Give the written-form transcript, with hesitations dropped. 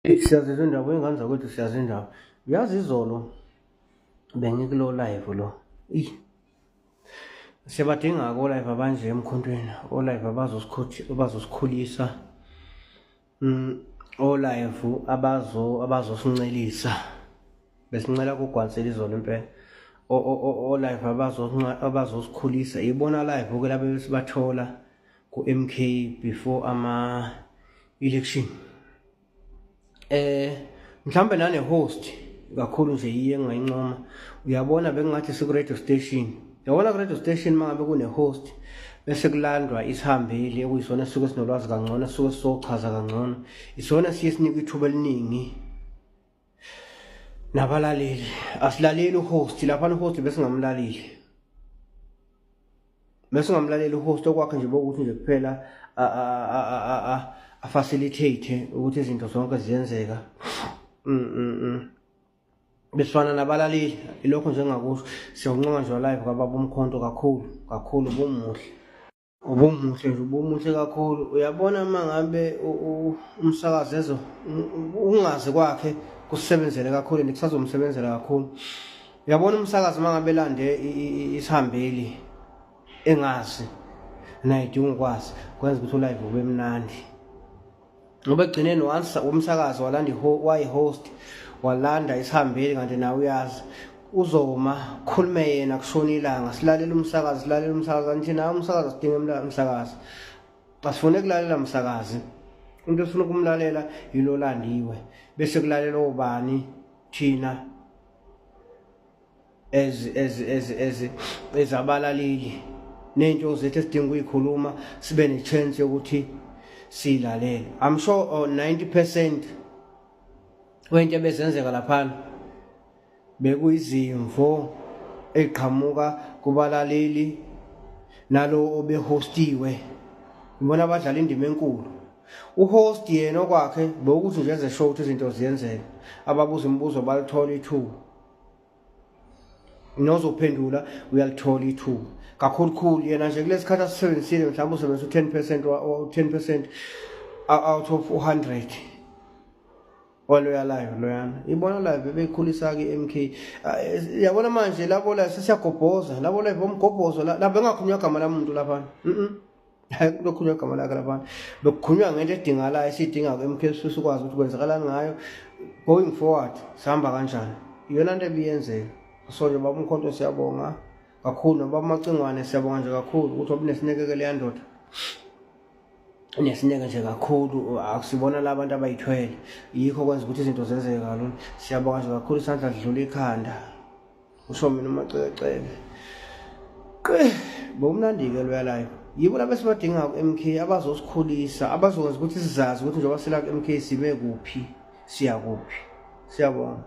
Siyazizwa indaba, iy'ngane zakwethu, siyazi indaba. Uyazi, izolo bengikulo live lo. Eyi, siyabadinga-ke o-live abanje emkhontweni, o-live abazosikhulisa, o-live abazosincelisa. Besincela kugwansela izolo impela. O-live abazosikhulisa. Ibona live-ke laba ebesibathola ku-MK before ama-election. Mhlambe nane host kakhulu nje yiye engingayincoma. Uyabona, bekungathi siku radio station. Uyabona, ku radio station mangabe kune host bese kulandwa isihambeli okuyisona esisuke sinolwazi kangcono, esisuke sizochaza kangcono. Isona siye sinika ithuba eliningi nabalaleli. Asilaleli uhost lapha, uhost besingamlaleli. Besingamlaleli uhost, okwakhe nje bokuthi nje kuphela a-facilitate ukuthi izinto zonke ziyenzeka. Besifana nabalaleli, ilokho nje engakusho. Siyakuncoma nje live kababa uMkhonto kakhulu kakhulu, ubumuhle. Ubumuhle nje, ubumuhle kakhulu. Uyabona, uma ngabe umsakazi ezo ungazi kwakhe kusebenzele kakhulu and kusazomsebenzela kakhulu. Uyabona, umsakazi uma ngabe elande isihambeli engazi naye idinga ukwazi, kwenza ukuthi ulive ube mnandi. Ngoba ekugcineni once umsakazi walanda wayi-host, walanda isihambeli kanti nawe uyazi, uzoma khulume yena kushona ilanga, silalela umsakazi, silalela umsakazi. Kanti nawe umsakazi asidinge umsakazi, asifune kulalela umsakazi. Into esifuna ukumlalela yilo landiwe, bese kulalela obani thina as abalaleli nento zethu esidinga ukuyikhuluma, sibe ne-chance yokuthi siyilalele. I'm sure 90% wento ebezenzeka laphana bekuyizimvo eqhamuka kubalaleli nalo obehostiwe. Ngibona abadlala indima enkulu. Uhost yena okwakhe bekuthi nje enze sure ukuthi izinto ziyenzeka, ababuza imibuzo balithola ithuba, nozophendula uyalithola ithuba kakhulukhulu. Yena nje kulesi khathi asisebenzisile, mhlawumbe usebenzisa u-10%, u-10% out of u-100 waloya live loyana. Ibona live bebeyikhulisa-ke i-MK. Yabona manje labo la sesiyagobhoza, labo live bomgobhozo la bengakhulunywa igama lamuntu laphana. Hayi, kulokhulunywa igama lakhe laphana, bekukhulunywa ngento edingakalayo esiyidinga ku-MK, sikwazi ukuthi kwenzakalani ngayo going forward, sihamba kanjani. Iyona nto ebiyenzeka. So nje, baba uMkhonto, siyabonga kakhulu, nobaba uMacingwane, siyabonga nje kakhulu ukuthi wabunesineke leya ndoda, inesineke nje kakhulu. Akusibona la bantu abayithwele, yikho kwenza ukuthi izinto zenzeke kalula. Siyabonga nje kakhulu, isandla sidlula ikhanda, usho mina uMacekeceke. Qe bomnandi-ke loya live. Yibo laba esibadinga ku-MK, abazosikhulisa, abazokwenza ukuthi sizazi ukuthi njengoba sila ku-MK sime kuphi, siya kuphi. Siyabonga.